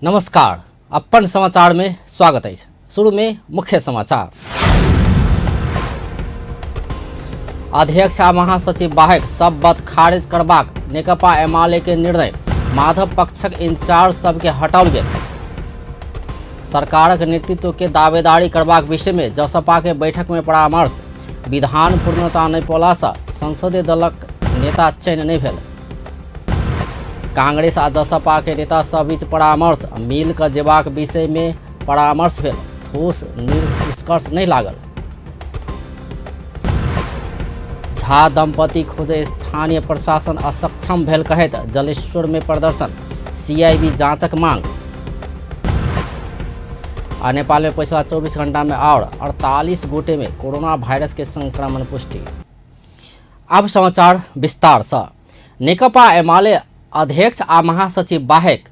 नमस्कार, अपन समाचार में स्वागत अछि। शुरू में मुख्य समाचार। अध्यक्ष आ महासचिव बाहेक सब पद खारिज करबाक नेकपा एमाले के निर्णय। माधव पक्षक इंचार्ज सबके हटाओल गेल। सरकारक नेतृत्व के दावेदारी करबाक विषय में जसपा के बैठक में परामर्श। विधान पूर्णता नहि पौलासँ संसदीय दलक नेता चयन नहि भेल। कांग्रेस आ जसपा के नेता सब बीच परामर्श। मिल कऽ जेबाक विषय में परामर्श भेल, ठोस निष्कर्ष नहि लागल। झा दंपति खोजे स्थानीय प्रशासन असक्षम भेल कहैत जलेश्वर में प्रदर्शन। सीआईबी जांचक मांग। आ नेपाल में पिछला 24 घंटा में और 48 गोटे में कोरोना वायरस के संक्रमण पुष्टि। अब समाचार विस्तार से। नेकपा एमाले अध्यक्ष आ महासचिव बाहेक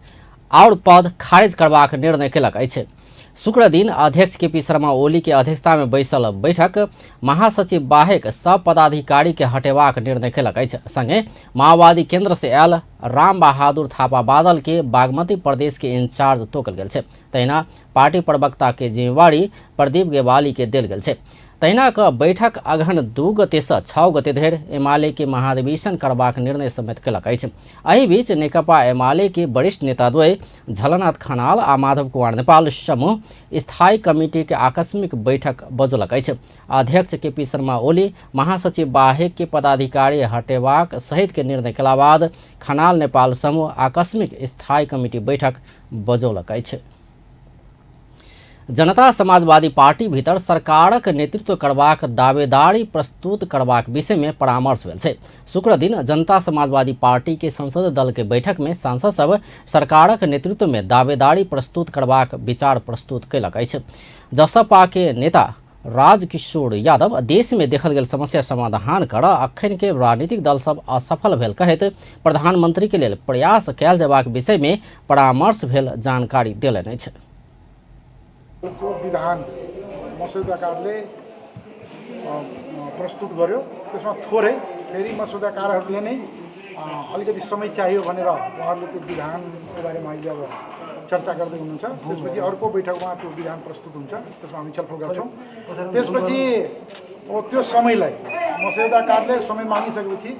और पद खारिज करबाक निर्णय केलक अछि। शुक्र दिन अध्यक्ष के पी शर्मा ओली के अध्यक्षता में बैसल बैठक महासचिव बाहेक सब पदाधिकारी के हटेबाक निर्णय केलक अछि। संगे माओवादी केंद्र से आयल राम बहादुर थापा बादल के बागमती प्रदेश के इंचार्ज तोकल गेल छै। तहिना पार्टी प्रवक्ता के जिम्मेवारी प्रदीप गेवाली के देल गेल छै। तहिना क बैठक अगहन 2 गते से 6 गते धरि एमाले के महाधिवेशन करबाक निर्णय समेत केलक अछि। एहि बीच नेकपा एमाले के वरिष्ठ नेताद्वय झलनाथ खनाल आ माधव कुमार नेपाल समूह स्थायी कमिटी के आकस्मिक बैठक बजौलक अछि। अध्यक्ष के पी शर्मा ओली महासचिव बाहेक के पदाधिकारी हटेबाक सहित के निर्णय केला बाद खनाल नेपाल समूह आकस्मिक स्थायी कमिटी बैठक बजौलक अछि। जनता समाजवादी पार्टी भीतर सरकारक नेतृत्व करबाक दावेदारी प्रस्तुत करबाक विषय में परामर्श भेल छै। शुक्र दिन जनता समाजवादी पार्टी के संसदीय दल के बैठक में सांसद सब सरकारक नेतृत्व में दावेदारी प्रस्तुत करबाक विचार प्रस्तुत कयलक अछि। जसपा के नेता राजकिशोर यादव देश में देखल गेल समस्या समाधान कर अखन के राजनीतिक दल सब असफल भेल कहैत प्रधानमंत्री के लेल प्रयास कयल जेबाक विषय में परामर्श भेल जानकारी देलनि अछि। विधान मसौदाकारले प्रस्तुत गर्यो, त्यसमा थोरै फेरि मसौदाकारहरूले नै अलिकति समय चाहियो भनेर उहाँहरूले त्यो विधानको बारेमा अहिले अब चर्चा गर्दै हुनुहुन्छ। त्यसपछि अर्को बैठकमा त्यो विधान प्रस्तुत हुन्छ, त्यसमा हामी छलफल गर्छौँ। त्यसपछि त्यो समयलाई मसौदाकारले समय मागिसकेपछि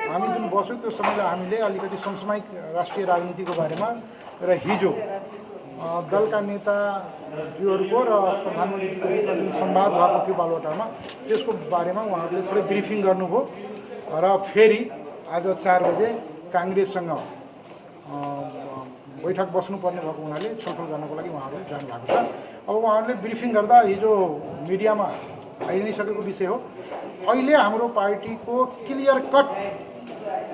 हामी जुन बस्यौँ त्यो समयलाई हामीले अलिकति समसामयिक राष्ट्रिय राजनीतिको बारेमा र हिजो दलका नेताज्यूहरूको र प्रधानमन्त्रीजीको बिचमा जुन संवाद भएको थियो बालुवाटारमा त्यसको बारेमा उहाँहरूले थोरै ब्रिफिङ गर्नुभयो र फेरि आज 4 बजे काङ्ग्रेससँग बैठक बस्नुपर्ने भएको हुनाले छलफल गर्नको लागि उहाँहरू जानुभएको छ। अब उहाँहरूले ब्रिफिङ गर्दा हिजो मिडियामा आइ नै सकेको विषय हो। अहिले हाम्रो पार्टीको क्लियर कट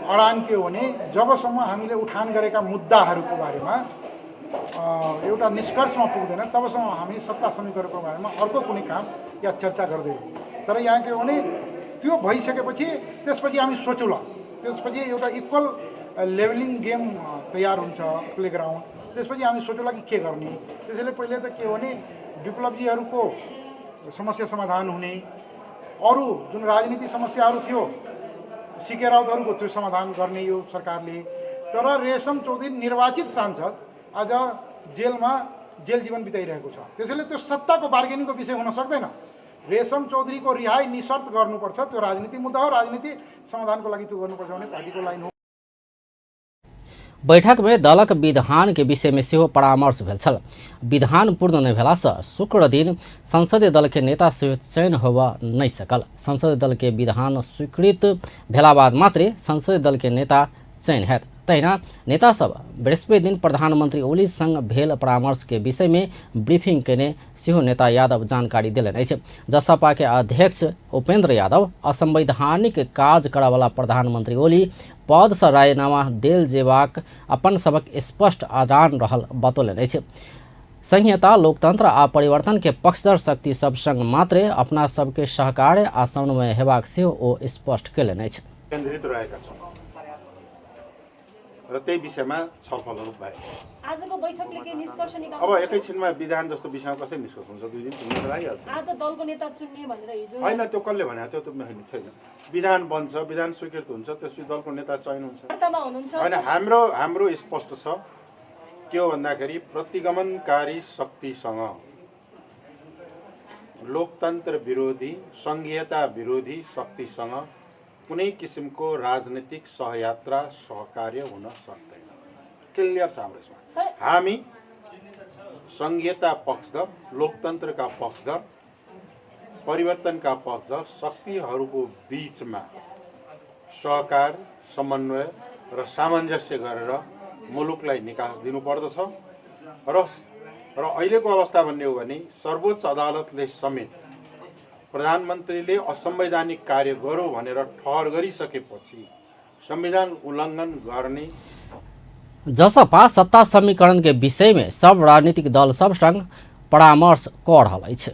अडान के हो भने जबसम्म हामीले उठान गरेका मुद्दाहरूको बारेमा एउटा निष्कर्षमा पुग्दैन तबसम्म हामी सत्ता समीकरणको बारेमा अर्को कुनै काम या चर्चा गर्दैनौँ। तर यहाँ के हो भने त्यो भइसकेपछि त्यसपछि हामी सोचौँला, त्यसपछि एउटा इक्वल लेभलिङ गेम तयार हुन्छ प्लेग्राउन्ड, त्यसपछि हामी सोचौँला कि के गर्ने। त्यसैले पहिले त के हो भने विप्लवजीहरूको समस्या समाधान हुने, अरू जुन राजनीति समस्याहरू थियो सिके राउतहरूको त्यो समाधान गर्ने यो सरकारले। तर रेशम चौधरी निर्वाचित सांसद आज जेलमा जेल जीवन बिताइरहेको छ, त्यसैले त्यो सत्ताको बार्गेनिङको विषय हुन सक्दैन। रेशम चौधरीको रिहाई निशर्त गर्नुपर्छ, त्यो राजनीति मुद्दा हो, राजनीति समाधानको लागि त्यो गर्नुपर्छ भन्ने पार्टीको लाइन हो। बैठक में दलक विधान के विषय में सेहो परामर्श भेल छल। विधान पूर्ण नहि भेलासँ शुक्र दिन संसदीय दल के नेता सेहो चयन होबऽ नहि सकल। संसदीय दल के विधान स्वीकृत भेला बाद मात्रे संसदीय दल के नेता चयन हैत। तहिना नेता सब बृहस्पति दिन प्रधानमंत्री ओली संग भेल परामर्श के विषय में ब्रीफिंग केने सेहो नेता यादव जानकारी देलनि अछि। जसपा के अध्यक्ष उपेंद्र यादव असंवैधानिक काज करऽवला प्रधानमंत्री ओली पद से राजीनामा देल जेबाक अपन सबक स्पष्ट अडान रहल बतौलनि अछि। संहिता, लोकतंत्र आ परिवर्तन के पक्षधर शक्ति सब संग मात्रे अपना सबके सहकार्य आ समन्वय हेबाक सेहो ओ स्पष्ट केलनि अछि। केन्द्रित रहेका छौँ र त्यही विषयमा छलफलहरू भए। आजको बैठकले के निष्कर्ष निकाल्नु? अब एकैछिनमा विधान जस्तो विषयमा कसरी निष्कर्ष हुन्छ? 2 दिन 3 दिन लागिहाल्छ। आज दलको नेता चुन्ने भनेर हिजो होइन, त्यो कसले भनेको थियो? त्यो होइन, छैन। विधान बन्छ, विधान स्वीकृत हुन्छ, त्यसपछि दलको नेता चयन हुन्छ। वार्तामा हुनुहुन्छ। होइन, हाम्रो स्पष्ट छ। के हो भन्दाखेरि प्रतिगमनकारी शक्तिसँग, लोकतन्त्र विरोधी, सङ्घीयता विरोधी शक्तिसँग कुनै किसिमको राजनीतिक सहयात्रा सहकार्य हुन सक्दैन। क्लियर छ हाम्रो यसमा। हामी सङ्घीयता पक्षधर, लोकतन्त्रका पक्षधर, परिवर्तनका पक्षधर शक्तिहरूको बिचमा सहकार, समन्वय र सामञ्जस्य गरेर मुलुकलाई निकास दिनुपर्दछ। र र अहिलेको अवस्था भन्ने हो भने सर्वोच्च अदालतले समेत प्रधानमन्त्रीले असंवैधानिक कार्य गर्यो भनेर ठहर गरिसकेपछि संविधान उल्लङ्घन गर्ने। जसपा सत्ता समीकरण के विषय में सब राजनीतिक दल सब संग परामर्श कऽ रहल अछि।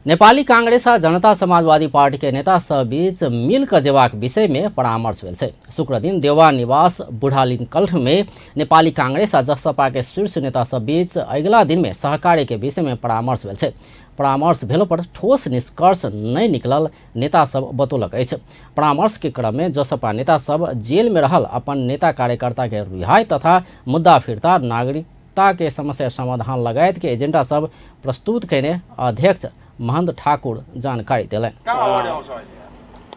नेपाली कांग्रेस आ जनता समाजवादी पार्टी के नेता सब बीच मिल कऽ जेबाक विषय में परामर्श भेल छै। शुक्रदिन देवा निवास बुढ़ालीकंठ में नेपाली कांग्रेस आ जसपा के शीर्ष नेता सब बीच अगिला दिन में सहकार्य के विषय में परामर्श भेल छै। परामर्श भेलो पर ठोस निष्कर्ष नहि निकलल नेता सब बतौलक अछि। परामर्श के क्रम में जसपा नेता सब जेल में रहल अपन नेता कार्यकर्ता के रिहाई तथा मुद्दा फिर्ता, नागरिकता के समस्या समाधान लगायत के एजेंडा सब प्रस्तुत कयने अध्यक्ष महन्त ठाकुर जानकारी देलनि।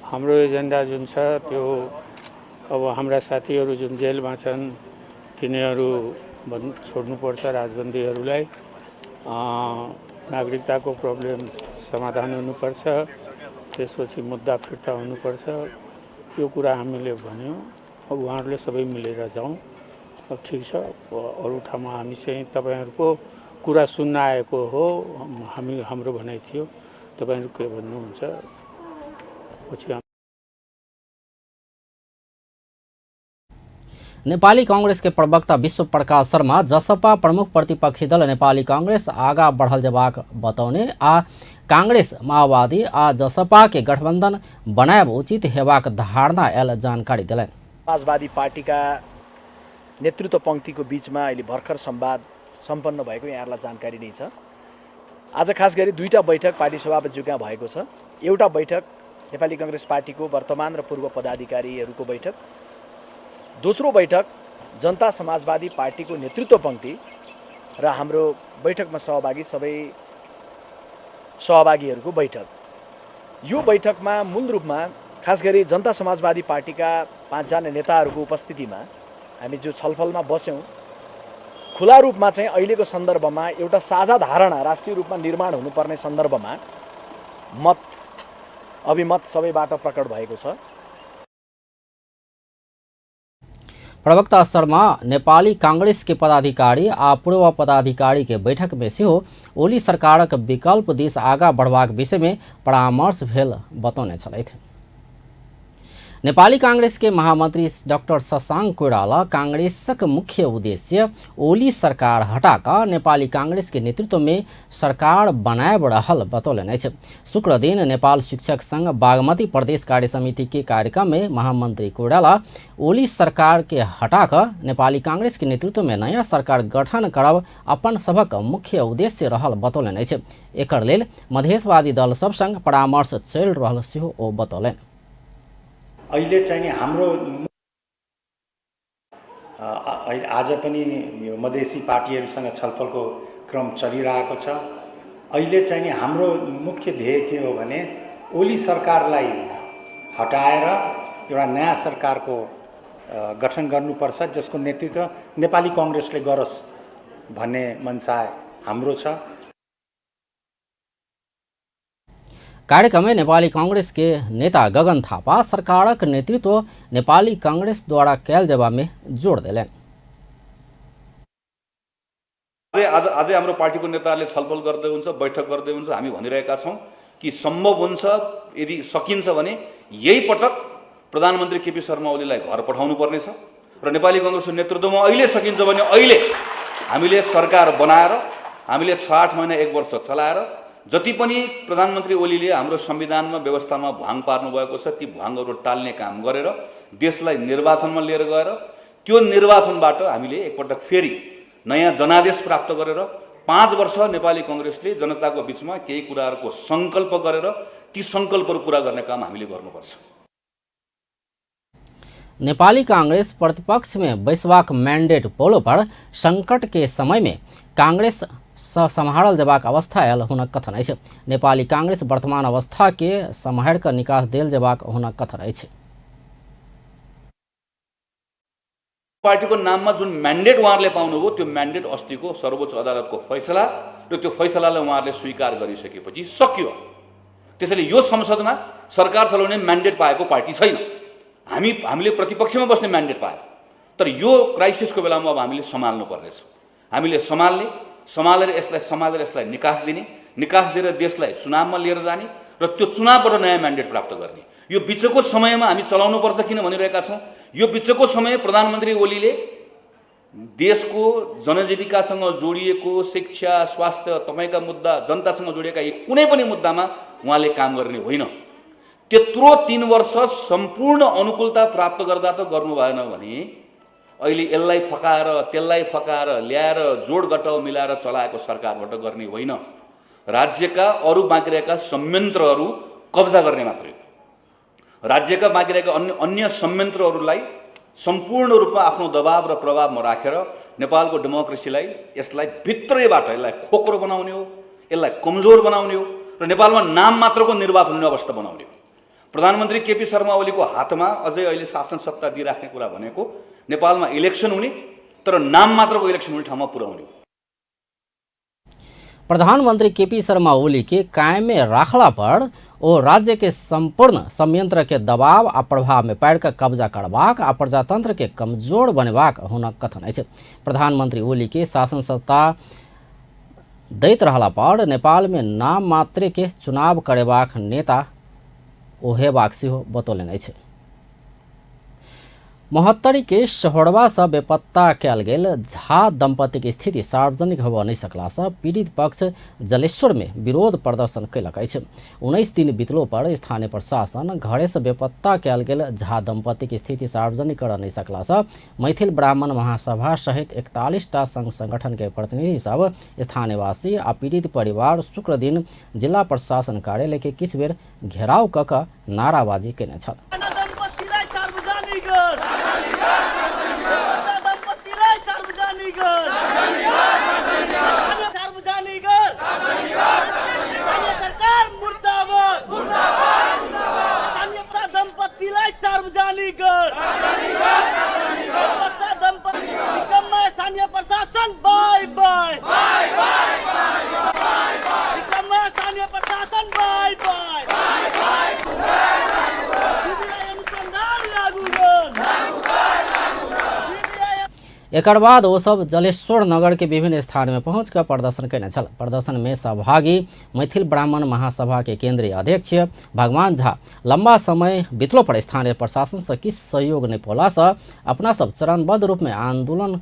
हाम्रो एजेन्डा जुन छ त्यो अब हाम्रा साथीहरू जुन जेलमा छन् तिनीहरू छोड्नुपर्छ राजबन्दीहरूलाई, नागरिकताको प्रब्लम समाधान हुनुपर्छ, त्यसपछि मुद्दा फिर्ता हुनुपर्छ। यो कुरा हामीले भन्यौँ। अब उहाँहरूले सबै मिलेर जाउँ, अब ठिक छ। अरू ठाउँमा हामी चाहिँ तपाईँहरूको कुरा सुन्न आएको हो, हामी हाम्रो भनाइ थियो, तपाईँहरू के भन्नुहुन्छ पछि। नेपाली कांग्रेस के प्रवक्ता विश्व प्रकाश शर्मा जसपा प्रमुख प्रतिपक्षी दल नेपाली कांग्रेस आगा बढ़ल जेबाक बतौने आ कांग्रेस, माओवादी आ जसपा के गठबंधन बनायब उचित हेबाक धारणा आयल जानकारी देलनि। समाजवादी पार्टीका नेतृत्व पङ्क्तिको बीचमा अहिले भर्खर संवाद सम्पन्न भएको यहाँहरूलाई जानकारी नै छ। आज खास गरी दुईटा बैठक पार्टी सभापतिज्यू कहाँ भएको छ। एउटा बैठक नेपाली कङ्ग्रेस पार्टीको वर्तमान र पूर्व पदाधिकारीहरूको बैठक, दोस्रो बैठक जनता समाजवादी पार्टीको नेतृत्व पङ्क्ति र हाम्रो बैठकमा सहभागी सबै सहभागीहरूको बैठक। यो बैठकमा मूल रूपमा खास गरी जनता समाजवादी पार्टीका 5जना नेताहरूको उपस्थितिमा हामी जो छलफलमा बस्यौँ, खुला रूपमा चाहिँ अहिलेको सन्दर्भमा एउटा साझा धारणा राष्ट्रिय रूपमा निर्माण हुनुपर्ने सन्दर्भमा मत अभिमत सबैबाट प्रकट भएको छ। प्रवक्ता शर्मा नेपाली कांग्रेस के पदाधिकारी आ पूर्व पदाधिकारी के बैठक में सेहो ओली सरकारक विकल्प दिस आगा बढ़बाक विषय में परामर्श भेल बतौने छलथि। नेपाली कांग्रेस के महामंत्री डॉक्टर शशांक कोइराला कांग्रेसक मुख्य उद्देश्य ओली सरकार हटाकऽ नेपाली कांग्रेस के नेतृत्व में सरकार बनायब रहल बतौलनि अछि। शुक्रदिन नेपाल शिक्षक संघ बागमती प्रदेश कार्य समिति के कार्यक्रम में महामंत्री कोइराला ओली सरकार के हटाकऽ नेपाली कांग्रेस के नेतृत्व में नया सरकार गठन करब अपन सभक मुख्य उद्देश्य रहल बतौलनि अछि। एकर लेल मधेशवादी दल सब संग परामर्श चलि रहल सेहो ओ बतौलनि। अहिले चाहिँ नि हाम्रो आज पनि यो मधेसी पार्टीहरूसँग छलफलको क्रम चलिरहेको छ। अहिले चाहिँ नि हाम्रो मुख्य ध्येय के हो भने ओली सरकारलाई हटाएर एउटा नयाँ सरकारको गठन गर्नुपर्छ, जसको नेतृत्व नेपाली कङ्ग्रेसले गरोस् भन्ने मनसाय हाम्रो छ। कार्यक्रम में नेपाली कांग्रेस के नेता गगन थापा सरकारक नेतृत्व नेपाली कांग्रेस द्वारा कैल जेबा में जोड़ देलनि। आज हाम्रो पार्टीको नेताहरूले छलफल गर्दै हुन्छ, बैठक गर्दै हुन्छ। हामी भनिरहेका छौँ कि सम्भव हुन्छ, यदि सकिन्छ भने यही पटक प्रधानमन्त्री केपी शर्मा ओलीलाई घर पठाउनु पर्नेछ र नेपाली कङ्ग्रेसको नेतृत्वमा अहिले सकिन्छ भने अहिले हामीले सरकार बनाएर हामीले 6-8 महिना 1 वर्ष चलाएर जति पनि प्रधानमन्त्री ओलीले हाम्रो संविधानमा व्यवस्थामा भ्वाङ पार्नुभएको छ ती भ्वाङहरू टाल्ने काम गरेर देशलाई निर्वाचनमा लिएर गएर त्यो निर्वाचनबाट हामीले एकपटक फेरि नयाँ जनादेश प्राप्त गरेर 5 वर्ष नेपाली कङ्ग्रेसले जनताको बिचमा केही कुराहरूको सङ्कल्प गरेर ती सङ्कल्पहरू पुरा गर्ने काम हामीले गर्नुपर्छ। नेपाली कांग्रेस प्रतिपक्ष में बैसबाक मैंडेट पौलो पर संकट के समय में कांग्रेस सम्हारल जेबाक अवस्था आयल हुनक कथन अछि। नेपाली कांग्रेस वर्तमान अवस्था के सम्हारि कऽ निकास देल जेबाक हुनक कथन अछि। पार्टीको नाममा जुन म्यान्डेट उहाँहरूले पाउनुभयो त्यो म्यान्डेट अस्तिको सर्वोच्च अदालतको फैसला र त्यो फैसलालाई उहाँहरूले स्वीकार गरिसकेपछि सकियो। त्यसैले यो संसदमा सरकार चलाउने म्यान्डेट पाएको पार्टी छैन। हामीले प्रतिपक्षमा बस्ने म्यान्डेट पाएको, तर यो क्राइसिसको बेलामा अब हामीले सम्हाल्नु पर्नेछ। हामीले सम्हालेर यसलाई निकास दिने, निकास दिएर देशलाई चुनावमा लिएर जाने र त्यो चुनावबाट नयाँ म्यान्डेट प्राप्त गर्ने। यो बिचको समयमा हामी चलाउनुपर्छ किन भनिरहेका छौँ। यो बिचको समय प्रधानमन्त्री ओलीले देशको जनजीविकासँग जोडिएको शिक्षा, स्वास्थ्य, तपाईँका मुद्दा, जनतासँग जोडिएका यी कुनै पनि मुद्दामा उहाँले काम गर्ने होइन। त्यत्रो 3 वर्ष सम्पूर्ण अनुकूलता प्राप्त गर्दा त गर्नु भएन भने अहिले यसलाई फकाएर त्यसलाई फकाएर ल्याएर जोड घटाउ मिलाएर चलाएको सरकारबाट गर्ने होइन। राज्यका अरू बाँकी रहेका संयन्त्रहरू कब्जा गर्ने मात्रै हो। राज्यका बाँकी रहेका अन्य संयन्त्रहरूलाई सम्पूर्ण रूपमा आफ्नो दबाव र प्रभावमा राखेर नेपालको डेमोक्रेसीलाई यसलाई भित्रैबाट यसलाई खोक्रो बनाउने हो, यसलाई कमजोर बनाउने हो र नेपालमा नाम मात्रको निर्वाचन हुने अवस्था बनाउने हो। प्रधानमन्त्री केपी शर्मा ओलीको हातमा अझै अहिले शासन सत्ता दिइराख्ने कुरा भनेको नेपालमा इलेक्सन हुने तर नाम मात्रको इलेक्सन हुने ठाउँमा पुर्याउने हो। प्रधानमंत्री केपी शर्मा ओली के कायम में राखला पर ओ राज्य के संपूर्ण संयंत्र के दबाव आ प्रभाव में पारि कऽ कब्जा करबाक आ प्रजातंत्र के कमजोर बनेबाक हुनक कथन अछि। प्रधानमंत्री ओली के शासन सत्ता दैत रहला पर नेपाल में नाम मात्र के चुनाव करेबाक नेता ओ हेबाक सेहो बतौलनि अछि। महोत्तरी के सोहरवा से बेपत्ता कयल गेल झा दंपति के स्थिति सार्वजनिक होबय नहि सकला से पीड़ित पक्ष जलेश्वर में विरोध प्रदर्शन कयलक अछि। 19 दिन बीतलो पर स्थानीय प्रशासन घरे से बेपत्ता कयल गेल झा दंपति के स्थिति सार्वजनिक करय नहि सकला से मैथिल ब्राह्मण महासभा सहित 41टा संघ संगठन के प्रतिनिधि सब स्थानीयवासी आ पीड़ित परिवार शुक्र दिन जिला प्रशासन कार्यालय के किछु बेर घेराव कऽ कऽ नाराबाजी केने छल। स्थानीय प्रशासन बाय बाय, स्थानीय प्रशासन बाय बाय, अनुसंधान लागू। एकर बाद ओ सब जलेश्वर नगर के विभिन्न स्थान में पहुँच कर प्रदर्शन केने छल। प्रदर्शन में सहभागी मैथिल ब्राह्मण महासभा के केंद्रीय अध्यक्ष भगवान झा लंबा समय बीतलो पर स्थानीय प्रशासन से किछु सहयोग नहि पौला से अपना सब चरणबद्ध रूप में आंदोलन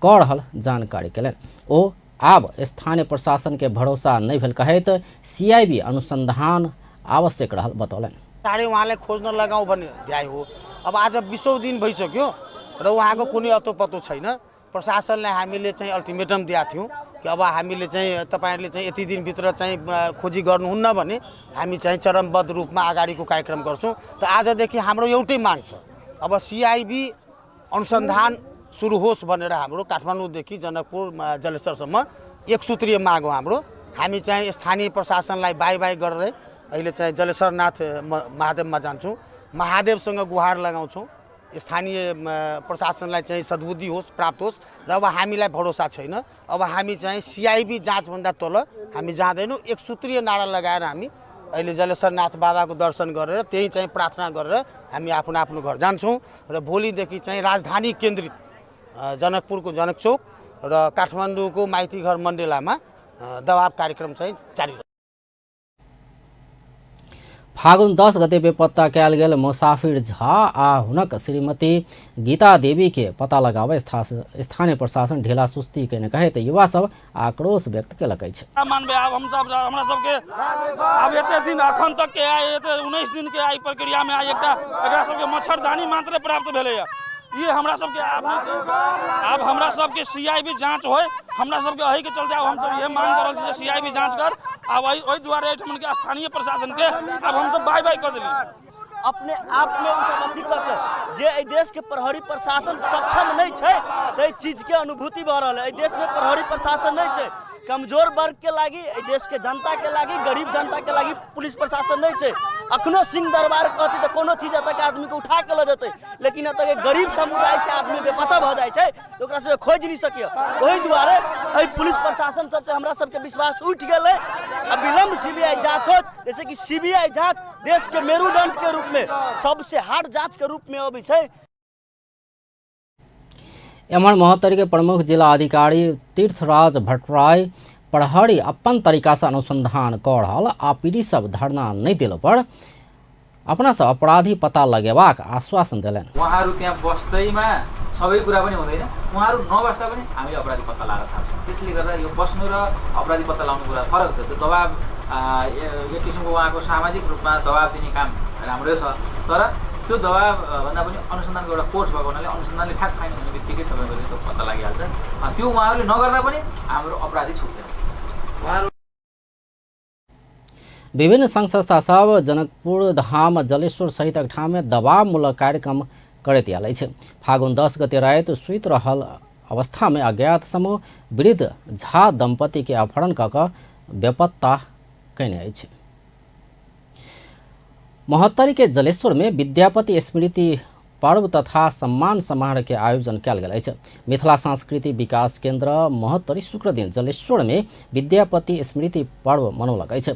कऽ रहल जानकारी केलनि। ओ आब स्थानीय प्रशासन के भरोसा नहि भेल कहैत सीआईबी अनुसंधान आवश्यक रहल बतौलनि। चाँडै उहाँलाई खोज्न लगाउँ भन्ने ध्याय हो। अब आज 20औं दिन भइसक्यो र उहाँको कुनै अतोपतो छैन। प्रशासनलाई हामीले चाहिँ अल्टिमेटम दिएका थियौँ कि अब हामीले चाहिँ तपाईँहरूले चाहिँ यति दिनभित्र चाहिँ खोजी गर्नुहुन्न भने हामी चाहिँ चरणबद्ध रूपमा अगाडिको कार्यक्रम गर्छौँ। र आजदेखि हाम्रो एउटै माग छ, अब सिआइबी अनुसन्धान सुरु होस् भनेर हाम्रो काठमाडौँदेखि जनकपुर जलेश्वरसम्म एक सूत्रीय माग हो हाम्रो। हामी चाहिँ स्थानीय प्रशासनलाई बाई बाई गरेर अहिले चाहिँ जलेश्वरनाथ महादेवमा जान्छौँ, महादेवसँग गुहार लगाउँछौँ, स्थानीय प्रशासनलाई चाहिँ सद्बुद्धि होस् प्राप्त होस्। र अब हामीलाई भरोसा छैन, अब हामी चाहिँ सिआइबी जाँचभन्दा तल हामी जाँदैनौँ। एक सूत्रीय नारा लगाएर हामी अहिले जलेश्वरनाथ बाबाको दर्शन गरेर त्यही चाहिँ प्रार्थना गरेर हामी आफ्नो आफ्नो घर जान्छौँ। र भोलिदेखि चाहिँ राजधानी केन्द्रित जनकपुरको जनकचौक र काठमाडौँको माइतीघर मण्डेलामा दबाब कार्यक्रम चाहिँ जारी। फागुन 10 गते बेपत्ता कयल गेल मुसाफिर झा आ हुनक श्रीमती गीता देवी के पता लगावे स्थानीय प्रशासन ढिला सुस्ती केने कहैत युवा सब आक्रोश व्यक्त केलक अछि। मानबे आब हम सब हमरा सबके आब एते दिन अखन तक के आइ एते 19 दिन के आई प्रक्रिया में आई एकटा एकरा सबके मच्छरदानी मात्र प्राप्त भेलैया। ये हमरा सबके आब हमरा सबके सीआईबी जांच होय, हमरा सबके एही के चलते आब हम सब ये मांग करल छी जे सीआईबी जांच कर। आब ओहि दुआरे एहिठाम के स्थानीय प्रशासन के आब हम सब बाय बाय कऽ देली। अपने आपमे ओ सब अथी कऽ के जे एहि देशके प्रहरी प्रशासन सक्षम नहि छै ताहि चीजके अनुभूति भऽ रहल है। एहि देशमे प्रहरी प्रशासन नहि छै, कमजोर वर्गके लागि, एहि देशके जनताके लागि, गरीब जनताके लागि पुलिस प्रशासन नहि छै। अखनो सिंह दरबार कहतै तऽ कोनो चीज एतऽके आदमीके उठा के लऽ जेतै, लेकिन एतऽके गरीब समुदाय से आदमी बेपता भऽ जाइ छै तऽ ओकरा सबके खोजि नहि सकैए। ओहि दुआरे एहि पुलिस प्रशासन सबसे हमरा सबके विश्वास उठि गेलै। आ विलम्ब सीबीआई जाँच होत, जैसे कि सीबीआई जाँच देश के मेरुदंड के रूप में सबसे हार्ड जाँच के रूप में अबै छै। एम्हर महोत्तरी के प्रमुख जिला अधिकारी तीर्थराज भट्टराय प्रहरी अपन तरीका से अनुसंधान कऽ रहल आ पीड़ित सब धरना नहि देलो पर अपना सब अपराधी पता लगेबाक आश्वासन देलनि। उहाँहरू त्यहाँ बस्दैमा सबै कुरा पनि हुँदैन, उहाँहरू नबस्दा पनि हामीले अपराधी पत्ता लगाएर छाप्छौँ। त्यसले गर्दा यो बस्नु र अपराधी पत्ता लगाउनु कुरा फरक छ। त्यो दबाब एक किसिमको उहाँको सामाजिक रूपमा दबाब दिने काम राम्रै छ, तर त्यो दबाब भन्दा पनि अनुसन्धानको एउटा कोर्स भएको हुनाले अनुसन्धानले फ्याक्ट फाइन्ड हुने बित्तिकै तपाईँको त्यो पत्ता लागिहाल्छ। त्यो उहाँहरूले नगर्दा पनि हाम्रो अपराधी छुट्दैन। उहाँहरू विभिन्न संघ संस्था सब जनकपुर धाम जलेश्वर सहितक ठाममे दबावमूलक कार्यक्रम करैत आयल अछि। फागुन 10 गते राति सुति रहल अवस्थामे अज्ञात समूह वृद्ध झा दंपति के अपहरण कऽ कऽ बेपत्ता कयने अछि। महोत्तरी के जलेश्वर में विद्यापति स्मृति पर्व तथा सम्मान समारोह के आयोजन कयल गेल अछि। मिथिला सांस्कृतिक विकास केंद्र महोत्तरी शुक्रदिन जलेश्वर में विद्यापति स्मृति पर्व मनौलक अछि।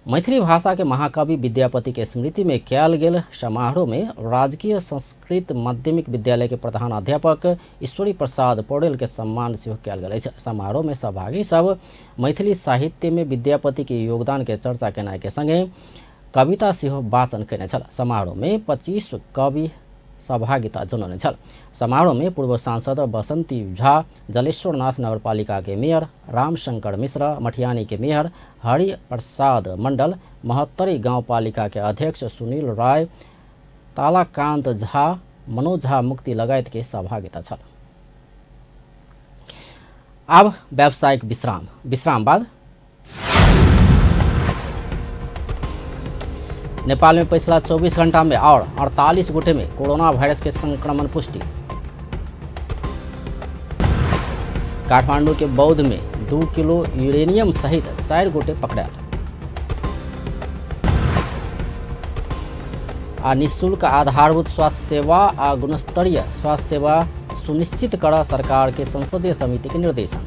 मैथिली भाषा के महाकवि विद्यापति के स्मृति में कयल गेल समारोह में राजकीय संस्कृत माध्यमिक विद्यालय के प्रधान अध्यापक ईश्वरी प्रसाद पौडेल के सम्मान सेहो कयल गेल अछि। समारोह में सहभागी सब मैथिली साहित्य में विद्यापति के योगदान के चर्चा केनाइ के संगे कविता सेहो वाचन केने छल। समारोह में 25 कवि सहभागिता जनौने छल। समारोह में पूर्व सांसद बसंती झा, जलेश्वरनाथ नगरपालिका के मेयर रामशंकर मिश्र, मठियानी के मेयर हरि प्रसाद मंडल, महोत्तरी गाउँपालिका के अध्यक्ष सुनील राय, तालाकांत झा, मनोज झा मुक्ति लगायत के सहभागिता छल। अब व्यावसायिक विश्राम, विश्राम बाद नेपाल में पिछला 24 घंटा में और 48 गोटे में कोरोना वायरस के संक्रमण पुष्टि। काठमांडू के बौद्ध में 2 किलो यूरेनियम सहित 4 गोटे पकड़ायल। आ निःशुल्क आधारभूत स्वास्थ्य सेवा आ गुणस्तरीय स्वास्थ्य सेवा सुनिश्चित कर सरकार के संसदीय समिति के निर्देशन।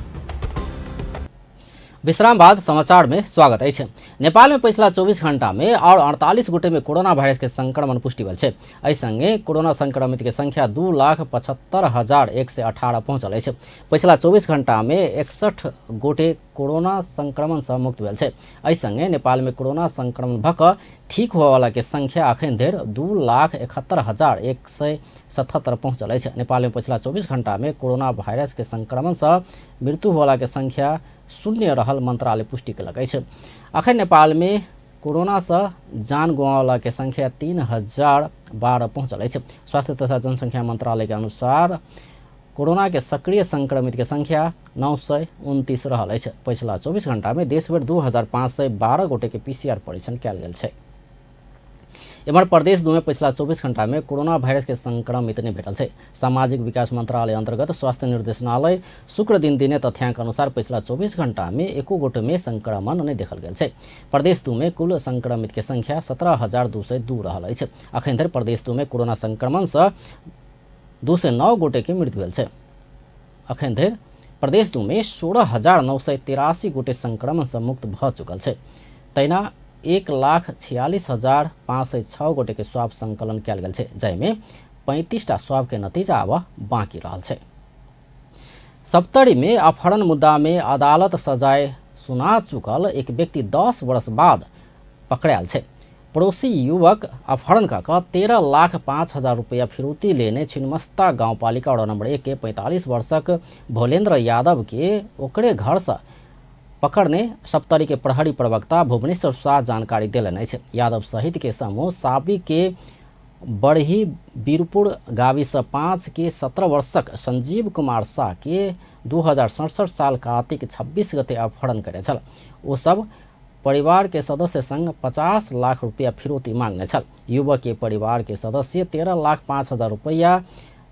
विश्राम बाद समाचार में स्वागत अछि। नेपाल में पिछला 24 घंटा में और 48 गोटे में कोरोना वायरस के संक्रमण पुष्टि भेल छै। एहि संगे कोरोना संक्रमित के संख्या 2,75,118 पहुंचल अछि। पिछला 24 घंटा में 61 गोटे कोरोना संक्रमण से मुक्त भेल छै। एहि संगे नेपाल में कोरोना संक्रमण भऽ कऽ ठीक होयवाला के संख्या अखन धरि 2,71,177 पहुंचल अछि। नेपाल में पिछला 24 घंटा में कोरोना वायरस के संक्रमण से मृत्यु होयवाला के संख्या 0 रहल मंत्रालय पुष्टि केलक अछि। अखन नेपाल में कोरोना से जान गुमावला के संख्या 3,012 पहुंचल अछि। स्वास्थ्य तथा जनसंख्या मंत्रालय के अनुसार कोरोना के सक्रिय संक्रमित के संख्या 929 रहल अछि। पिछला 24 घंटा में देशभरि 2,512 गोटे के पीसीआर परीक्षण कयल गेल छै। एम्हर प्रदेश 2 में पिछला 24 घंटा में कोरोना वायरस के संक्रमित नहि भेटल छै। सामाजिक विकास मंत्रालय अंतर्गत स्वास्थ्य निर्देशनालय शुक्र दिन दिने तथ्यांक अनुसार पिछला 24 घंटा में एको गोटे में संक्रमण नहि देखल गेल छै। प्रदेश 2 में कुल संक्रमित के संख्या 17,202 रहल अछि। अखन धरि प्रदेश 2 में कोरोना संक्रमण से 209 गोटे के मृत्यु भेल छै। अखन धरि प्रदेश 2 में 16,983 गोटे संक्रमण से मुक्त भऽ चुकल छै। तहिना 1,46,506 गोटे के स्वाब संकलन कयल गेल छै, जाहिमे 35टा स्वाब के नतीजा आब बाँकी रहल छै। सप्तरी में अपहरण मुद्दा में अदालत सजाय सुना चुकल एक व्यक्ति 10 वर्ष बाद पकड़ायल छै। पड़ोसी युवक अपहरण कऽ कऽ 13,05,000 रुपया फिरौती लेने छिन्मस्ता गाउँपालिका वार्ड नंबर 1 के 45 वर्षक भोलेन्द्र यादव के ओकरे घर से पकड़ने सप्तरी के प्रहरी प्रवक्ता भुवनेश्वर शाह जानकारी देलनि अछि। यादव सहित के समूह साबी के बरही वीरपुर गावी से 5 के 17 वर्षक संजीव कुमार शाह के 2067 साल कार्तिक 26 गते अपहरण कयने छल। ओ सब परिवार के सदस्य संग 50 लाख रुपया फिरौती मांगने छल। युवक के परिवार के सदस्य 13,05,000 रुपया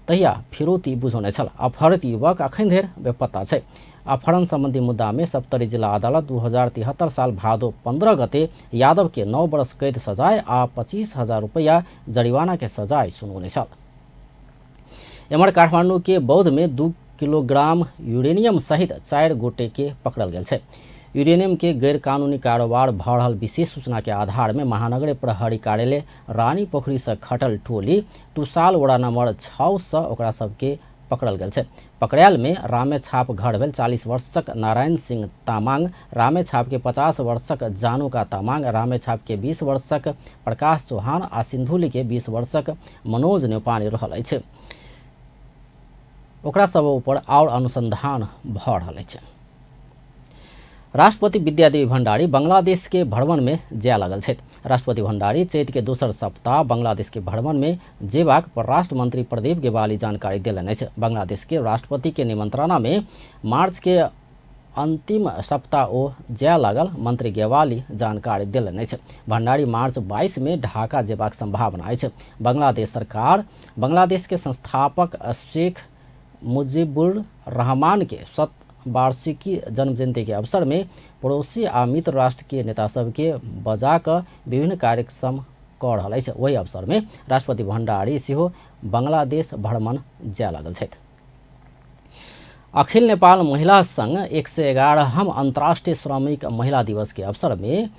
तहिया फिरौती बुझौने छल। अपहरित युवक अखन धरि बेपत्ता छै। अपहरण संबंधी मुद्दा में सप्तरी जिला अदालत 2073 साल भादो 15 गते यादव के 9 वर्ष कैद सजाय आ 25,000 रुपया जरिवाना के सजाय सुनौने छल। एम्हर काठमांडू के बौद्ध में 2 किलोग्राम यूरेनियम सहित 4 गोटे के पकड़ल गेल छै। यूरेनियम के गैरकानूनी कारोबार भऽ रहल विशेष सूचना के आधार में महानगर प्रहरी कार्यालय रानी पोखरी से खटल टोली टुसाल वड़ा नंबर 6 से ओकरा सबके पकड़ल गेल छै। पकड़ायल में रामेछाप घर भेल 40 वर्षक नारायण सिंह तामाङ, रामेछाप के 50 वर्षक जानुका तामाङ, रामेछाप के 20 वर्षक प्रकाश चौहान आ सिन्धुली के 20 वर्षक मनोज नेपाली रहल अछि। ओकरा सब ऊपर और अनुसंधान भऽ रहल अछि। राष्ट्रपति विद्यादेवी भण्डारी बांग्लादेश के भ्रमण में जाय लागल छथि। राष्ट्रपति भण्डारी चैत के दोसर सप्ताह बांग्लादेश के भ्रमण में जेबाक परराष्ट्र मंत्री प्रदीप गेवाली जानकारी देलनि अछि। बांग्लादेश के राष्ट्रपति के निमंत्रणा में मार्च के अंतिम सप्ताह ओ जाय लागल मंत्री गेवाली जानकारी देलनि अछि। भण्डारी मार्च 22 में ढाका जेबाक संभावना अछि। बांग्लादेश सरकार बांग्लादेश के संस्थापक शेख मुजीबुर रहमान के वार्षिकी जन्म जयंती के अवसर में पड़ोसी आ मित्र राष्ट्र के नेता सबके बजा कऽ विभिन्न कार्यक्रम कऽ रहल अछि। ओहि अवसर में राष्ट्रपति भण्डारी सेहो बांग्लादेश भ्रमण जाय लागल छथि। अखिल नेपाल महिला संघ 111वां अंतर्राष्ट्रीय श्रमिक महिला दिवस के अवसर में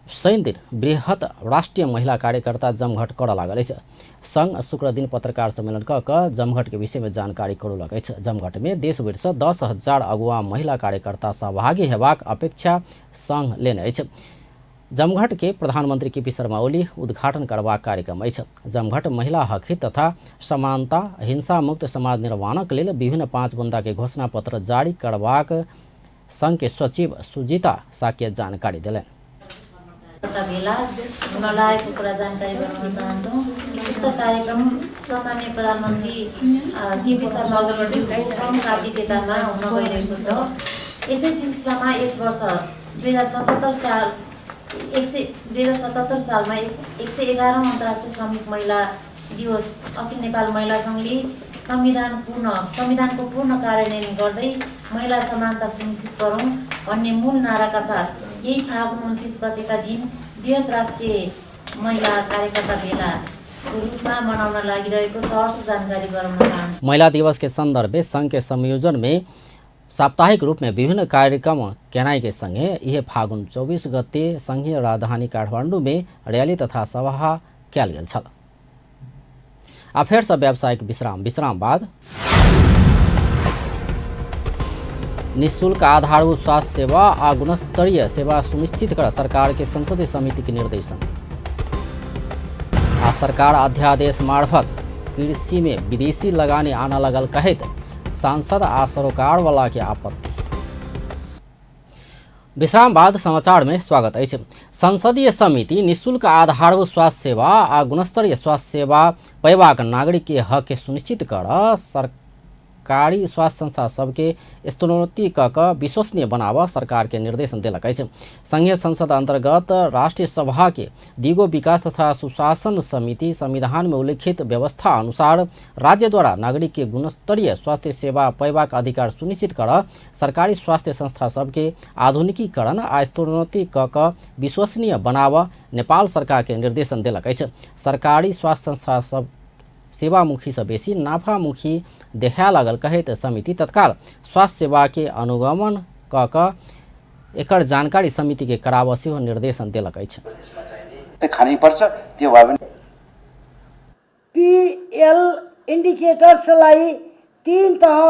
शनि दिन बृहत राष्ट्रीय महिला कार्यकर्ता जमघट करऽ लागल अछि। संघ शुक्र दिन पत्रकार सम्मेलन कऽ कऽ जमघट के विषय में जानकारी करौलक अछि। जमघट में देशभरि से 10,000 अगुआ महिला कार्यकर्ता सहभागी हेबाक अपेक्षा संघ लेने अछि। जमघट के प्रधानमंत्री केपी शर्मा ओली उद्घाटन करबाक कार्यक्रम अछि। जमघट महिला हकहित तथा समानता, हिंसा मुक्त समाज निर्माणक लेल विभिन्न 5 बुंदा के घोषणा पत्र जारी करबाक संघ के सचिव सुजीता साक्य जानकारी देलनि। भेला हुन लागेको कुरा जानकारी गराउन चाहन्छौँ। उक्त कार्यक्रम सम्माननीय प्रधानमन्त्री केपी शर्मा ओलीज्यूको प्रमुख आतिथ्यतामा हुन गइरहेको छ। यसै सिलसिलामा यस वर्ष 2077 सालमा 111औं अन्तर्राष्ट्रिय श्रमिक महिला दिवस अखिल नेपाल महिला सङ्घले संविधानको पूर्ण कार्यान्वयन गर्दै महिला समानता सुनिश्चित गरौँ भन्ने मूल नाराका साथ यही फागुन 29 गतेका दिन बृहत राष्ट्रिय महिला कार्यकर्ता भेलाको रूपमा मनाउन लागिरहेको सहर्ष जानकारी गराउन चाहन्छु। महिला दिवस के संदर्भ में संघ के संयोजन में साप्ताहिक रूप में विभिन्न कार्यक्रम केनाई के संगे यह फागुन 24 गते संघीय राजधानी काठमांडू में रैली तथा सभा कयल गेल छल। आ फेर से व्यावसायिक विश्राम बाद निःशुल्क आधारभूत स्वास्थ्य सेवा आ गुणस्तरीय सेवा सुनिश्चित कर सरकार के संसदीय समिति के निर्देशन। आ सरकार अध्यादेश मार्फत कृषि में विदेशी लगानी आना लगल कहैत सांसद आ सरोकार वाला के आपत्ति। विश्राम बाद समाचार में स्वागत अछि। संसदीय समिति निःशुल्क आधारभूत स्वास्थ्य सेवा आ गुणस्तरीय स्वास्थ्य सेवा पयबाक नागरिक के हक के सुनिश्चित कर सरकारी स्वास्थ्य संस्था सबके स्तरोन्नति कऽ कऽ विश्वसनीय बनाबऽ सरकार के निर्देशन देलक अछि। संघीय संसद अंतर्गत राष्ट्रीय सभा के दिगो विकास तथा सुशासन समिति संविधान में उल्लिखित व्यवस्था अनुसार राज्य द्वारा नागरिक के गुणस्तरीय स्वास्थ्य सेवा पयबाक अधिकार सुनिश्चित कर सरकारी स्वास्थ्य संस्था सबके आधुनिकीकरण आ स्तरोन्नति कऽ कऽ विश्वसनीय बनाबऽ नेपाल सरकार के निर्देशन देलक अछि। सरकारी स्वास्थ्य संस्था सब सेवामुखी से बेसी नाफामुखी देखाय लागल कहैत समिति तत्काल स्वास्थ्य सेवा के अनुगमन कऽ कऽ एकर जानकारी समिति के कराबऽ सेहो निर्देशन देलक अछि। पीएल इन्डिकेटर्सलाई 3 तह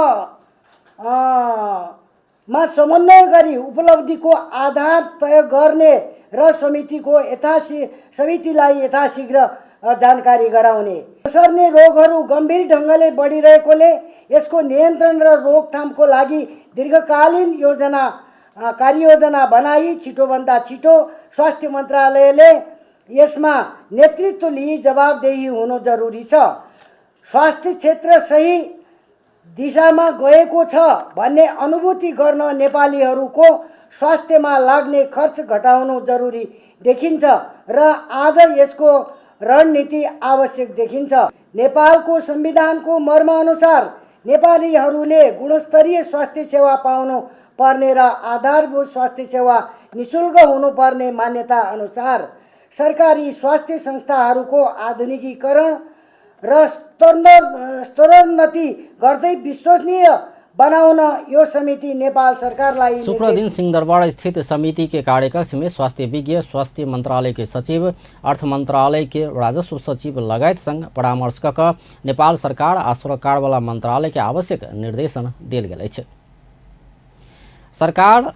मा समन्वय गरी उपलब्धिको आधार तय गर्ने र समितिलाई यथाशीघ्र जानकारी गराउने। सर्ने रोगहरू गम्भीर ढङ्गले बढिरहेकोले यसको नियन्त्रण र रोकथामको लागि दीर्घकालीन योजना कार्ययोजना बनाई छिटोभन्दा छिटो स्वास्थ्य मन्त्रालयले यसमा नेतृत्व लिई जवाबदेही हुनु जरुरी छ। स्वास्थ्य क्षेत्र सही दिशामा गएको छ भन्ने अनुभूति गर्न नेपालीहरूको स्वास्थ्यमा लाग्ने खर्च घटाउनु जरुरी देखिन्छ र आज यसको रणनीति आवश्यक देखिन्छ। नेपालको संविधानको मर्मअनुसार नेपालीहरूले गुणस्तरीय स्वास्थ्य सेवा पाउनु पर्ने र आधारभूत स्वास्थ्य सेवा निशुल्क हुनुपर्ने मान्यता अनुसार सरकारी स्वास्थ्य संस्थाहरूको आधुनिकीकरण र स्तरोन्नति गर्दै विश्वसनीय बनाउन यो समिति नेपाल सरकारलाई शुक्र दिन सिंहदरबार स्थित समिति के कार्यकक्ष में स्वास्थ्य विज्ञ, स्वास्थ्य मंत्रालय के सचिव, अर्थ मंत्रालय के राजस्व सचिव लगायत संग परामर्श क नेपाल सरकार आ सरकारवाला मंत्रालय के आवश्यक निर्देशन देल गेल अछि। सरकार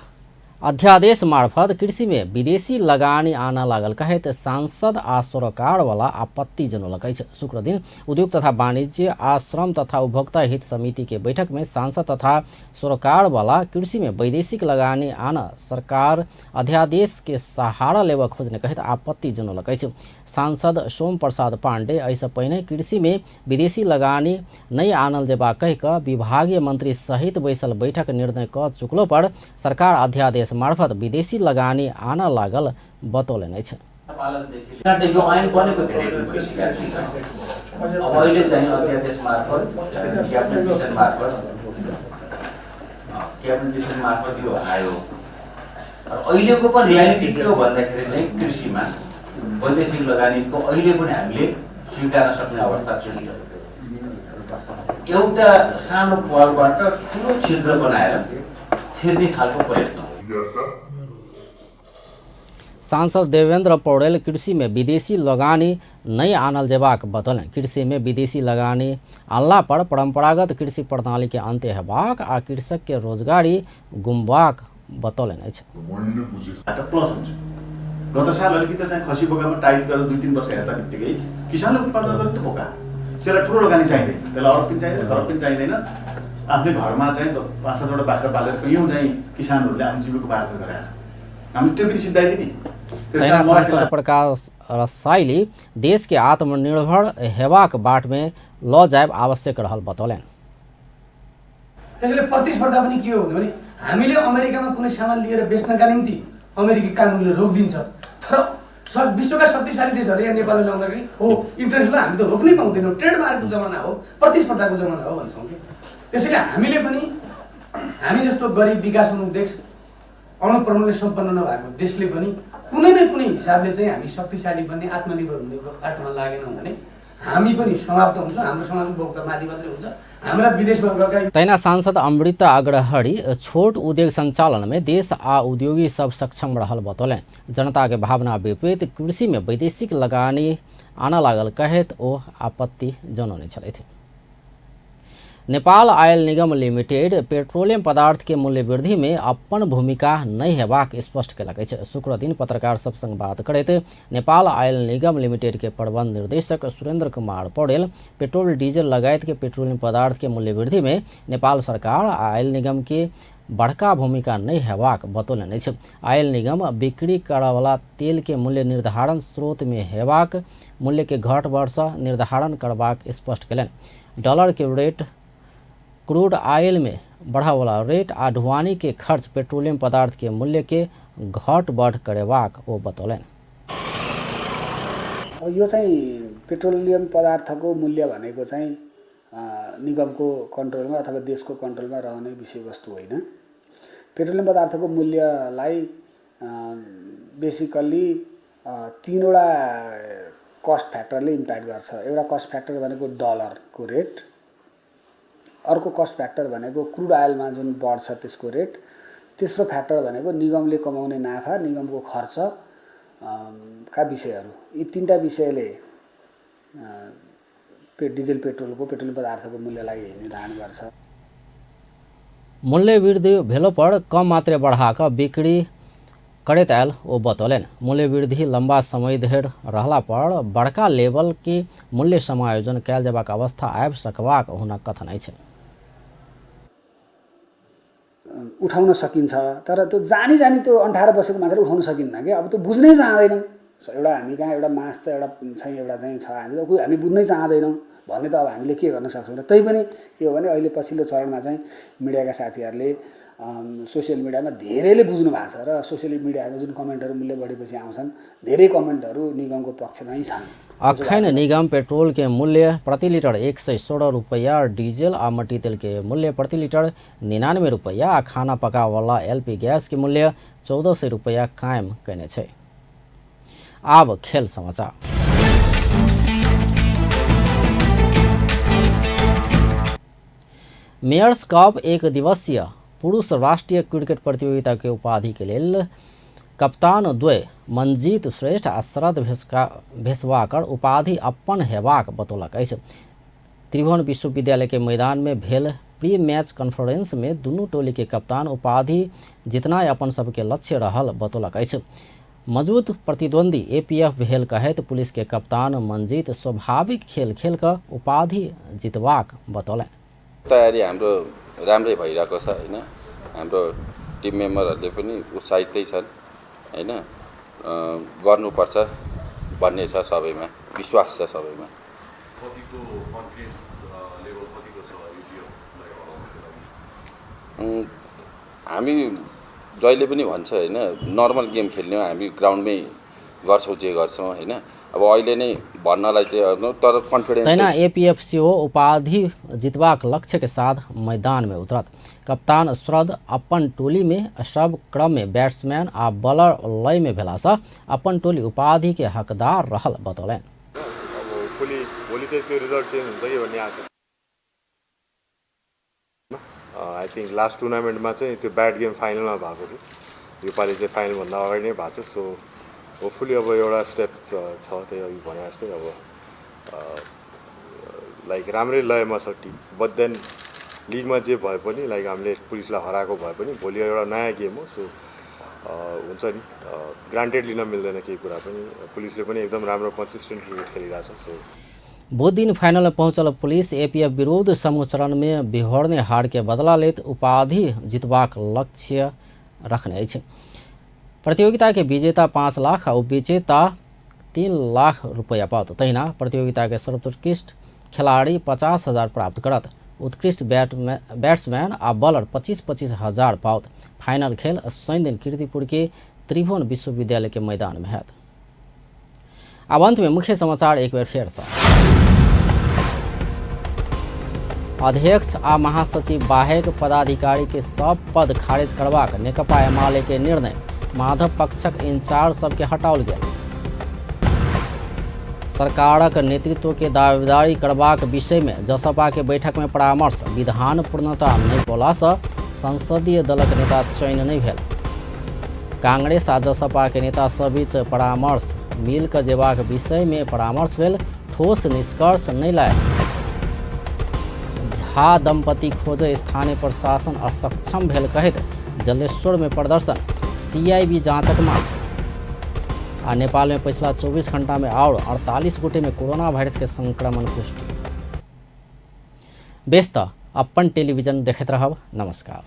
अध्यादेश मार्फत कृषि में विदेशी लगानी आना लागल कहैत सांसद आ सरकारवाला आपत्ति जनौलक अछि। शुक्र दिन उद्योग तथा वाणिज्य आ श्रम तथा उपभोक्ता हित समिति के बैठक में सांसद तथा सरकारवाला कृषि में वैदेशिक लगानी आना सरकार अध्यादेश के सहारा लेबऽ खोजने कहैत आपत्ति जनौलक अछि। सांसद सोम प्रसाद पांडे एहिसँ पहिने कृषि में विदेशी लगानी नहि आनल जेबाक कहि कऽ विभागीय मंत्री सहित बैसल बैठक निर्णय कऽ चुकलो पर सरकार अध्यादेश मार्फत विदेशी लगानी आन लागल बतौलनि अछि। यो ऐन बनेको धेरै दिन भइसकेको छ। अब अहिले चाहिँ अध्यादेश मार्फत क्याबिनेट मिसन मार्फत यो आयो। अहिलेको पनि रियालिटी के हो भन्दाखेरि चाहिँ कृषिमा वैदेशिक लगानीको अहिले पनि हामीले स्वीकार्न सक्ने अवस्था छैन। एउटा सानो पालबाट ठुलो छिद्र बनाएर छिर्ने खालको प्रयत्न हो। सांसद देवेंद्र पौडेल कृषि में विदेशी लगानी नहीं आनल जेबाक बतौलनि। कृषि में विदेशी लगानी आनला पर परंपरागत कृषि प्रणाली के अंत्य हेबाक आ कृषक के रोजगारी गुमबाक बतौलनि अछि। प्लस हुन्छ। गत साल अलिकति चाहिँ खसी बोकामा टाइट गरेर 2-3 वर्ष हेर्दा बित्तिकै किसानले उत्पादन गर्ने त बोका, त्यसलाई ठुलो लगानी चाहिँदैन, त्यसलाई अरब पनि चाहिँदैन, खरब पनि चाहिँदैन। आफ्नै घरमा चाहिँ 5-7 वटा बाख्रा पालेर कैयौँ चाहिँ किसानहरूले आफ्नो जीविकोपार्जन गरेका छन्। हामीले त्यो पनि सिद्धाइदिने। तहिना सांसद प्रकाश रसाइली देश के आत्मनिर्भर हेबाक बाट में ल जायब आवश्यक रहल बतौलनि। त्यसैले प्रतिस्पर्धा पनि के हो भने हामीले अमेरिकामा कुनै सामान लिएर बेच्नका निम्ति अमेरिकी कानुनले रोकिदिन्छ, तर विश्वका शक्तिशाली देशहरू यहाँ नेपालमा ल्याउँदाखेरि हो इन्टरनेसनल हामी त रोक्नै पाउँदैनौँ। ट्रेडमार्कको जमाना हो, प्रतिस्पर्धाको जमाना हो भन्छौँ कि। त्यसैले हामीले पनि हामी जस्तो गरिब विकासोन्मुख देश, अणुप्रमाणले सम्पन्न नभएको देशले पनि कुनै न कुनै हिसाबले चाहिँ हामी शक्तिशाली बन्ने, आत्मनिर्भर हुने बाटोमा लागेनौँ भने हामी पनि समाप्त हुन्छौँ। हाम्रो समाज उपभोक्ता माथि मात्रै हुन्छ, हाम्रा विदेशमा गएका। तहिना सांसद अमृता अग्रहरी छोट उद्योग संचालन में देश आ उद्योगी सब सक्षम रहल बतौलनि। जनता के भावना विपरीत कृषि में वैदेशिक लगानी आना लागल कहैत ओ आपत्ति जनौने छलथि। नेपाल आयल निगम लिमिटेड पेट्रोलियम पदार्थ के मूल्य वृद्धि में अपन भूमिका नहीं हेबाक स्पष्ट केलक अछि। शुक्र दिन पत्रकार सब संग बात करैत नेपाल आयल निगम लिमिटेड के प्रबंध निर्देशक सुरेंद्र कुमार पौडेल पेट्रोल डीजल लगायत के पेट्रोलियम पदार्थ के मूल्य वृद्धि में नेपाल सरकार आयल निगम के बड़का भूमिका नहीं हेबाक बतौलनि अछि। आयल निगम बिक्री करवला तेल के मूल्य निर्धारण स्रोत में हेबाक मूल्य के घट बढ़ निर्धारण करबाक स्पष्ट केलनि। डॉलर के रेट, क्रूड ऑयल में बढ़ावला रेट आ ढुआनी के खर्च पेट्रोलियम पदार्थ के मूल्य के घट बढ़ करेबाक ओ बतौलनि। अब यो चाहिँ पेट्रोलियम पदार्थको मूल्य भनेको चाहिँ निगमको कन्ट्रोलमा अथवा देशको कन्ट्रोलमा रहने विषयवस्तु होइन। पेट्रोलियम पदार्थको मूल्यलाई बेसिकल्ली 3वटा कस्ट फ्याक्टरले इम्प्याक्ट गर्छ। एउटा कस्ट फ्याक्टर भनेको डलरको रेट, अर्को कस्ट फ्याक्टर भनेको क्रुड आयलमा जुन बढ्छ त्यसको रेट, तेस्रो फ्याक्टर भनेको निगमले कमाउने नाफा, निगमको खर्च का विषयहरू। यी 3टा विषयले डिजेल पेट्रोलको पेट्रोलियम पदार्थको मूल्यलाई निर्धारण गर्छ। मूल्य वृद्धि भेलो पर कम मात्रा बढ़ाकर बिक्री करैत आयल ओ बतौलनि। मूल्य वृद्धि लंबा समय धरि रहला पर बड़का लेवल के मूल्य समायोजन कयल जेबाक अवस्था आबि सकबाक हुनक कथन अछि। उठाउन सकिन्छ, तर त्यो जानी जानी त्यो अन्ठाएर बसेको मान्छेले उठाउन सकिन्न कि। अब त्यो बुझ्नै चाहँदैनन्। एउटा हामी कहाँ एउटा मास छ, एउटा चाहिँ छ, हामी त हामी बुझ्नै चाहँदैनौँ भन्ने त अब हामीले के गर्न सक्छौँ र। तैपनि के हो भने अहिले पछिल्लो चरणमा चाहिँ मिडियाका साथीहरूले सोसियल मिडियामा धेरैले बुझ्नु भएको छ र सोसियल मिडियाहरूमा जुन कमेन्टहरू मूल्य बढेपछि आउँछन्, धेरै कमेन्टहरू निगमको पक्षमै छन्। अखन निगम पेट्रोल के मूल्य प्रति लीटर 116 रुपैया, डीजल आ मट्टी तेल के मूल्य प्रति लीटर 99 रुपैया आ खाना पकावला एलपी गैस के मूल्य 1400 रुपैया कायम कयने छै। आब खेल समाचार। मेयर्स कप एक दिवसीय पुरुष राष्ट्रीय क्रिकेट प्रतियोगिता के उपाधि के लेल कप्तान द्वय मंजीत श्रेष्ठ आ शरद भेसवाकर उपाधि अपन हेबाक बतौलक अछि। त्रिभुवन विश्वविद्यालय के मैदान में भेल प्री मैच कॉन्फ्रेंस में दुनू टोली के कप्तान उपाधि जितनाइ अपन सबके लक्ष्य रहल बतौलक अछि। मजबूत प्रतिद्वंदी एपीएफ भेल कहैत पुलिस के कप्तान मंजीत स्वाभाविक खेल खेल कऽ उपाधि जितबाक बतौलनि। तयारी हाम्रो राम्रै भइरहेको छ हैन, हाम्रो टिम मेम्बरहरूले पनि उत्साहितै छन् हैन, गर्नुपर्छ भन्ने छ, सबैमा विश्वास छ सबैमा। कतिको कन्फिडेन्स लेभल कतिको छ एपीएफलाई हराउनको लागि? हामी जहिले पनि भन्छ हैन, नर्मल गेम खेल्ने हो, हामी ग्राउन्डमै गर्छौँ जे गर्छौँ हैन। अब अहिले नै भन्नलाई चाहिँ तर कन्फिडेन्स। तहिना एपीएफ सेहो उपाधि जितबाक लक्ष्य के साथ मैदान में उतरत। कप्तान शरद अपन टोली में सब क्रम में बैट्समैन आ बॉलर लय में भेलासँ अपन टोली उपाधि के हकदार रहल बतौलनि। भोलि चाहिँ त्यो रिजल्ट चेन्ज हुन्छ कि भन्ने आशा। I think last टुर्नामेन्टमा चाहिँ त्यो ब्याड गेम फाइनलमा भएको थियो, योपालि चाहिँ फाइनलभन्दा अगाडि नै भएको छ। सो होपफुली अब एउटा स्टेप छ, त्यही अघि भने जस्तै अब लाइक राम्रै लयमा छ टिम, बट then लिगमा जे भए पनि लाइक हामीले पुलिसलाई हराएको भए पनि भोलि एउटा नयाँ गेम हो। सो हुन्छ नि, ग्रान्टेड लिन मिल्दैन केही कुरा पनि। पुलिसले पनि एकदम राम्रो कन्सिस्टेन्ट क्रिकेट खेलिरहेछ। सो बुध दिन फाइनल में पहुंचल पुलिस एपीएफ विरुद्ध समूह चरण में बिहोरने हार के बदला लेत उपाधि जितबाक लक्ष्य रखने अछि। प्रतियोगिता के विजेता 5 लाख आ उपविजेता 3 लाख रुपया पाओत। तहिना प्रतियोगिता के सर्वोत्कृष्ट खिलाड़ी 50,000 प्राप्त करत। उत्कृष्ट बैट्समैन आ बॉलर 25-25 हजार पाओत। फाइनल खेल शनि दिन कीर्तिपुर के त्रिभुवन विश्वविद्यालय के मैदान में हैत। अब अंत में मुख्य समाचार एक बेर फेर से। अध्यक्ष आ महासचिव बाहेक पदाधिकारी के सब पद खारिज करबाक नेकपा एमाले के निर्णय। माधव पक्षक इंचार्ज सबके हटाओल गेल। सरकारक नेतृत्व के दावेदारी करबाक विषय में जसपा के बैठक में परामर्श। विधान पूर्णता नहीं पौलासँ संसदीय दलक नेता चयन नहीं भेल। कांग्रेस आ जसपा के नेता सब बीच परामर्श मिल कऽ जेबाक विषय में परामर्श भेल, ठोस निष्कर्ष नहीं लायल। झा दंपति खोजे स्थानीय प्रशासन असक्षम भेल कहैत जलेश्वर में प्रदर्शन। सीआईबी जांचक मांग। आ नेपाल में पिछला 24 घंटा में और 48 गोटे में कोरोना वायरस के संक्रमण पुष्टि। बेस त अपन टेलीविजन देखैत रहब। नमस्कार।